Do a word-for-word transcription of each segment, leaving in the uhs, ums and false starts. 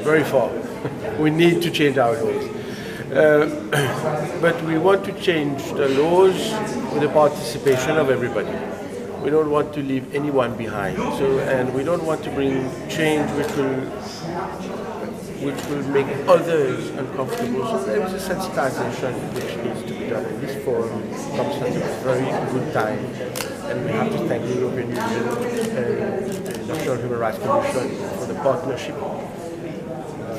Very far. We need to change our laws. Uh, but we want to change the laws with the participation of everybody. We don't want to leave anyone behind. So, and we don't want to bring change which will, which will make others uncomfortable. So there is a sensitization which needs to be done, and this forum comes at a very good time. And we have to thank the European Union and the National Human Rights Commission for the partnership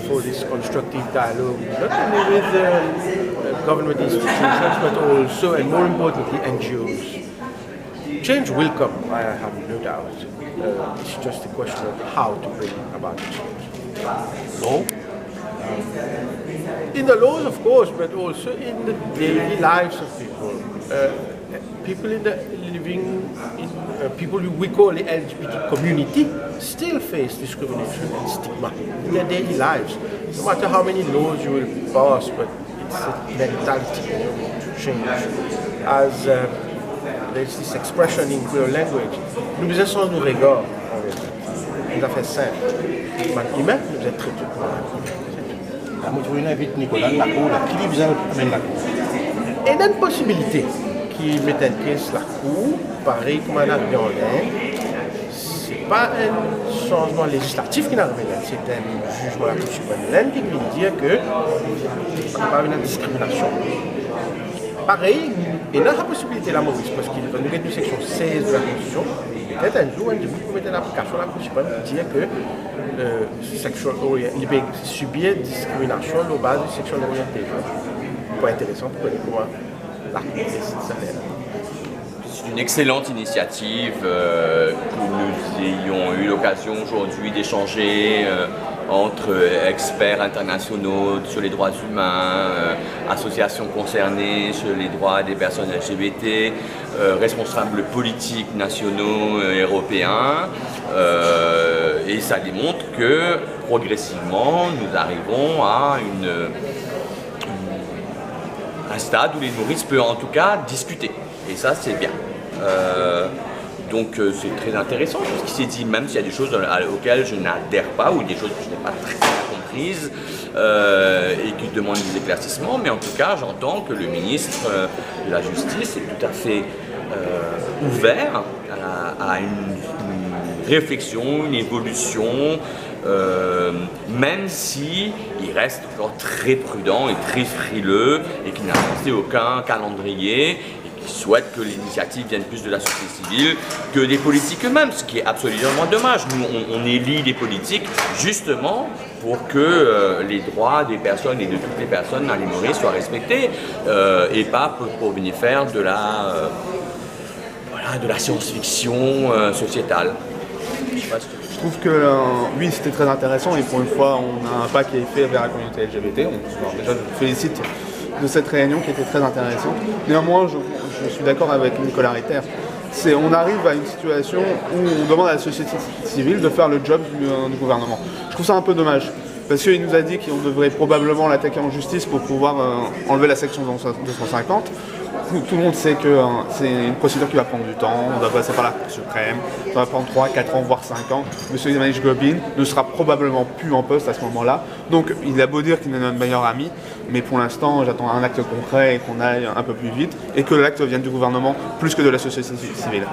for this constructive dialogue, not only with um, uh, government institutions, but also, and more importantly, N G Os. Change will come, I have no doubt. Uh, it's just a question of how to bring about the change. Law? In the laws, of course, but also in the daily lives of people. Uh, people in the living, in, uh, people who we call the L G B T community still face discrimination and stigma in their daily lives. No matter how many laws you will pass, but it's a mentality, you know, to change. As um, there's this expression in Creole language, nou bizin sanz nou regar, an realite. Enn zafer sinp. Bann imin, nou bizin tret zot kouma bann imin. La, mo trouve nou invit Nicolas lakour la. Ki li bizin amenn lakour? Ena enn posibilite ki met enn pies lakour, parey kouma ena an Inde. Se pa enn sanzman lezislatif ki ena amenn, se enn zizman Lakour Siprem Inde ki vinn dir ke pa ena diskriminasion. Parey, ena sa posibilite la Moris, parski kan nou get nou seksion sez de la Konstitision, petet enn zour, enn dimoun pou met an aplikasion Lakour Siprem pou dir ke euh, sexual orient, li pe sibir diskriminasion lor baz de sexual orientation. Pwin interesan pou kone kouma lakour desize sa fer. C'est une excellente initiative euh, que nous ayons eu l'occasion aujourd'hui d'échanger euh, entre experts internationaux sur les droits humains, euh, associations concernées sur les droits des personnes L G B T, euh, responsables politiques nationaux et européens, euh, et ça démontre que progressivement nous arrivons à une, un stade où l'île Maurice peut en tout cas discuter. Et ça, c'est bien. Euh, donc euh, c'est très intéressant tout ce qui s'est dit, même s'il y a des choses auxquelles je n'adhère pas ou des choses que je n'ai pas très bien comprises euh, et qui demandent des éclaircissements. Mais en tout cas, j'entends que le ministre euh, de la Justice est tout à fait euh, ouvert à, à une, une réflexion, une évolution, euh, même si il reste encore très prudent et très frileux et qui n'a lancé aucun calendrier et qui souhaite que l'initiative vienne plus de la société civile que des politiques eux-mêmes, ce qui est absolument dommage. Nous, on, on élit des politiques justement pour que euh, les droits des personnes et de toutes les personnes à l'île Maurice soient respectés euh, et pas pour, pour venir faire de la, euh, voilà, de la science-fiction euh, sociétale. Je sais pas si tu Je trouve que euh, oui, c'était très intéressant et pour une fois, on a un pas qui est fait vers la communauté L G B T. On, alors déjà, je vous félicite de cette réunion qui était très intéressante. Néanmoins, je, je suis d'accord avec Nicolas Ritter. C'est, on arrive à une situation où on demande à la société civile de faire le job du, euh, du gouvernement. Je trouve ça un peu dommage. Parce qu'il nous a dit qu'on devrait probablement l'attaquer en justice pour pouvoir euh, enlever la section deux cent cinquante. Tout, tout le monde sait que euh, c'est une procédure qui va prendre du temps, on doit passer par la Cour suprême, ça va prendre trois, quatre ans, voire cinq ans. Monsieur Manish Gobin ne sera probablement plus en poste à ce moment-là. Donc il a beau dire qu'il est notre meilleur ami, mais pour l'instant j'attends un acte concret et qu'on aille un peu plus vite et que l'acte vienne du gouvernement plus que de la société civile.